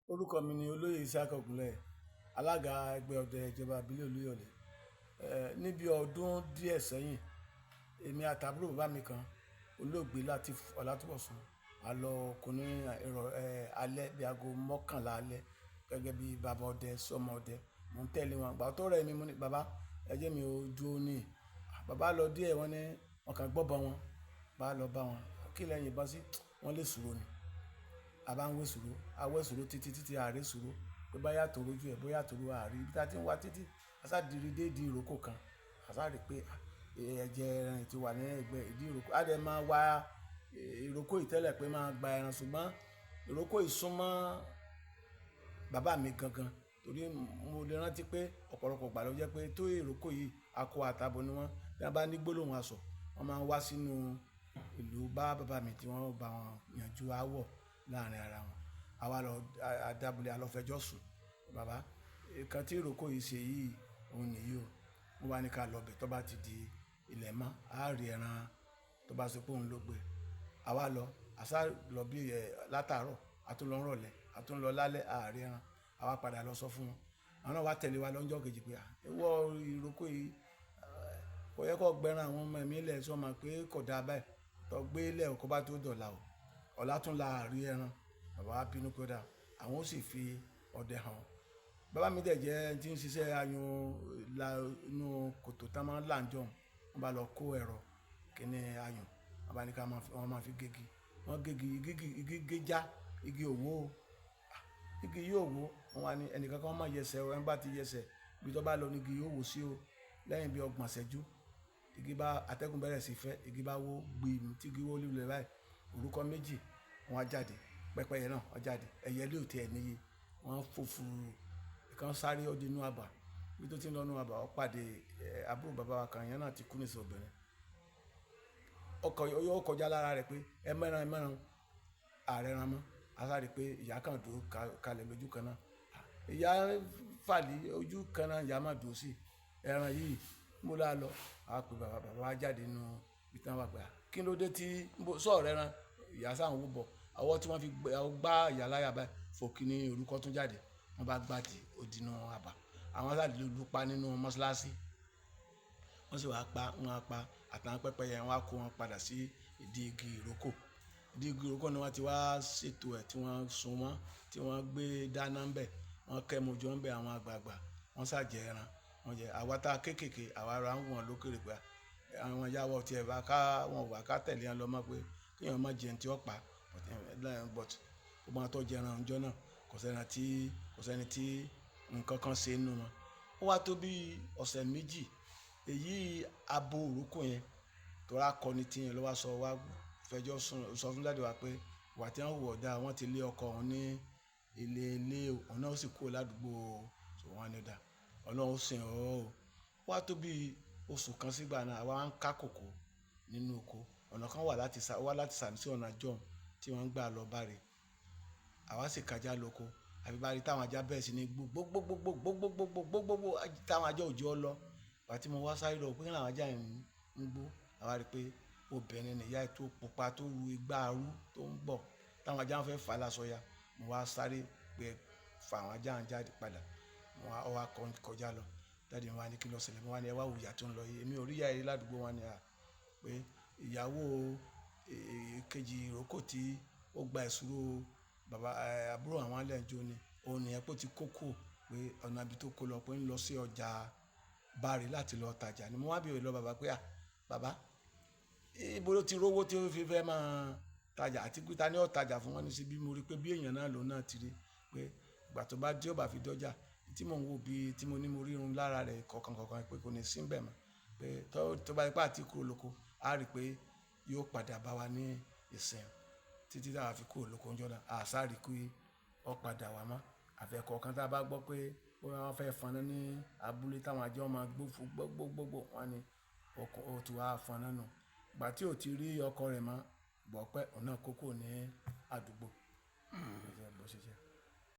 Orúkọ mi ni Olóyè Isiaka Ogunleye, alága ẹgbẹ́ ọdẹ ìjọba ìbílẹ̀ Olúyọ̀lé. Níbi ọdún díẹ̀ sẹ́yìn, èmi àtàbúrò bàbá mi kan, olóògbé Lateef Ọlátúnbọ̀sún, a lọ oko ní alẹ́ bí aago 11 alẹ́ gẹ́gẹ́ bí bàbá ọdẹ sọ́mọ ọdẹ. Mò ń tẹ̀lé wọn. Ìgbà tó rẹ̀ mí, mo ní, "Bàbá, ẹ jẹ́ mi ó dúró ní." Bàbá lọ díẹ̀, wọ́n ní wọ́n kàn gbọ́bọ wọn. Bá lọ bá wọn, kí lẹ́yìn ìbọn sí? Wọ́n lé sùúrù ni. A bá ń wé sùúrù, a wé sùúrù títí títí a rí sùúrù. Pé bá tó rójú ẹ, bóyá tó rú a rí. Bí a tí ń wá títí, a sá di dé ìdí ìrókò kan. A sá rí pé ẹ̀jẹ̀ ẹran tí wà ní ẹ̀gbẹ́ ìdí ìrókò. A dẹ̀ máa wá ìrókò yìí tẹ́lẹ̀ pé máa gba ẹran, ṣùgbọ́n ìrókò yìí súnmọ́ bàbá mi gangan. Torí mo lè rántí pé ọ̀pọ̀lọpọ̀ ìgbà ló jẹ́ pé tó ìrókò yìí, akọ àtàbò ni wọ́n. Bí wọ́n bá ní gbólóhùn asọ̀, wọ́n máa ń wá sínú ìlú bá bàbá mi tí wọ́n bá wọn yanjú ááwọ̀ láàrin ara wọn. A wá lọ, a dábùlẹ̀, a lọ fẹjọ́ sùn. Bàbá, nǹkan tí ìrókò yìí ṣe yìí, òun nìyí o. Wọ́n bá ní ká lọ bẹ̀ tó bá ti di ilẹ̀ mọ́, a rí ẹran tó bá ṣe pé òun ló gbé. A wá lọ, a sá lọ bí ẹ látàárọ̀, a tún lọ rọ̀lẹ́, a tún lọ lálẹ́, a rí ẹran. A wá padà lọ sọ fún wọn. Àwọn náà wá tẹ̀lé wa lọ́jọ́ kejì pé, ìwọ ìrókò yìí, kò yẹ kó gbẹran àwọn ọmọ mi lẹ̀ sọ ma pé kò dáa báyìí. Tó gbé lẹ̀ kó bá tó dọ̀la o. Ọ̀la tún la rí ẹran. Bàbá wa bínú pé ó dáa. Àwọn ó sì fi ọdẹ hàn. Bàbá mi dẹ̀ jẹ́ ẹni tí ń ṣiṣẹ́ ayùn la inú kòtò tí wọ́n máa ń là ń jọ. Wọ́n bá lọ kó ẹ̀rọ kíni ayùn. Wọ́n bá ní ká máa fi, wọ́n máa fi gé igi. Wọ́n gé igi, igi gé já, igi ò wó o. Igi yóò wó. Wọ́n wá ní ẹnìkan kan máa yẹsẹ̀ o. Ẹni bá ti yẹsẹ̀, ibi tó bá lọ ní igi yóò wó sí o. Lẹ́yìn bí ọgbọ̀n ìṣẹ́jú, igi bá atẹ́gùn bẹ̀rẹ̀ sí fẹ́, igi bá wó gbìm tí igi wó lulẹ̀ báyìí. Orúkọ méjì wọ́n á jáde. Pẹ́pẹ́yẹ náà ó jáde. Ẹyẹlé ò tí ẹ níye. Wọ́n fò fúùrù. Ìkan sáré ó di inú abà. Bí tó ti ń lọ inú abà, ó pàdé, àbúrò bàbá wa kan, ìyẹn náà ti kú nísìnyí obìnrin. Ó kọjá lára rẹ̀ pé ẹ mẹ́ran, ẹ mẹ́ran. A rẹ́ran mọ́. A sá rí pé ìyá kan dúró kalẹ̀ lójú kan náà. Ìyá fàlì ojú kan náà, ìyá máa dúró sí. Ẹran yìí, níbo la lọ. A wá pe bàbá, bàbá wa jáde nínú ibi tí wọ́n wà pé, kí ló dé tí sọ̀rọ̀ ẹran? Ìyá sá ń wò bọ̀. Ọwọ́ tí wọ́n fi gbá ìyá láyà báyìí, fòkì ní orúkọ tún jáde. Wọ́n bá gbá di odi inú abà. Àwọn sá lù pa nínú mọ́sálásí. Wọ́n sì wá pa, wọ́n á pa àtàwọn pẹ́pẹ́yẹ, wọ́n á kó wọn padà sí ìdí igi ìrókò. Ìdí igi ìrókò ni wọ́n ti wá ṣètò ẹ̀ tí wọ́n sun wọ́n, tí wọ́n gbé dáná ń bẹ̀. Wọ́n kẹ́mu jọ ń bẹ̀ àwọn àgbààgbà. Wọ́n sá jẹ ẹran. Wọ́n jẹ àwa tá kéékèèké, àwa ara ń wọ́n lókèrè pé àwọn ìyá wa ò tí ẹ bá ká, wọn wà ká tẹ̀lé wọn lọ mọ̀ pé kí èèyàn má jẹun tí ó pa. But gbogbo àwọn tó jẹ ẹran ọjọ́ náà, kò sí ẹran tí, kò sí ẹni tí nǹkan kan ṣe nínú wọn. Ó wá tó bí ọ̀sẹ̀ méjì, èyí abo ìrókò yẹn tó rá kọ́ni tí yẹn ló wá sọ wá fẹjọ́ sùn, sọ fún daddy wa pé ìwà tí wọ́n hù ọ̀dà, wọ́n ti lé ọkọ òun ní ilé ilé, òun náà sì kúrò ládùúgbò. So wọ́n ní ó dáa. Ọlọ́run ó sìn ọ́ o. Ó wá tó bí oṣù kan sígbà náà, àwa ń ká kòkó nínú oko. Ọ̀nà kan wà láti sá, wá láti Sànúsì ọ̀nà Jọ̀ọ́n tí wọ́n ń gbà lọ Bárẹ̀. Àwa sì kájá lọ oko. Àbí bá rí táwọn ajá bẹ̀rẹ̀ sí ní gbó gbó gbó gbó gbó gbó gbó gbó gbó gbó táwọn ajá ò jẹ́ ọ lọ. Ìgbà tí mo wá sáré lọ pé kí làwọn ajá yẹn ń gbó, àwa rí pé obìnrin ni ìyá ẹ tó pupa tó ru igbá arú tó ń bọ̀. Táwọn ajá ń fẹ́ fà lásọ ya. Mo wá sáré pé fà àwọn ajá ń jáde padà. Mo wá, ó wá kọjá lọ. Daddy mi wá ní kí ló ṣẹlẹ̀. Mo wá ní ẹ wá wo ìyá tó ń lọ yìí. Èmi ò rí ìyá yìí ládùúgbò wọn ni à pé ìyàwó kejì ìrókò tí ó gba ìṣòro bàbá, àbúrò àwọn alẹ́ ni. Òun nìyẹn pé ó ti kó kúrò pé ọ̀nà ibi tó kó lọ pé ń lọ sí ọjà Bárẹ̀ láti lọ tajà ni. Mo wá béèrè lọ bàbá pé à, bàbá, ibo ló ti rówó tí ó fi fẹ́ máa tajà àti pé ta ni ó tajà fún wọn ní síbí. Mo rí pé bí èèyàn náà lòun náà ti rí pé ìgbà tó bá dé ó bá fi dọ́jà tí mò ń wò bí tí mo ní mo rí irun lára rẹ̀ kọ̀ọ̀kan kọ̀ọ̀kan pé kò ní sí ń bẹ̀ mọ́. Pé tó bá ipá àti kúrò lóko, a rí pé yóò padà bá wa ní ìsìn títí tí àwa fi kúrò lóko ńjọ́ náà. A sá rí pé ó padà wá mọ́. Àfẹ́ kọ̀ọ̀kan tí a bá gbọ́ pé wọ́n fẹ́ fọ́nà ní abúlé táwọn ajá máa gbó fún gbó gbó gbó gbó, wọ́n ní ó ti wá fọ́nà nù. Ìgbà tí ò ti rí ọkọ rẹ̀ mọ́, bọ̀ pé òun náà kó kúrò ní àdúgbò. Bó ṣe jẹ́.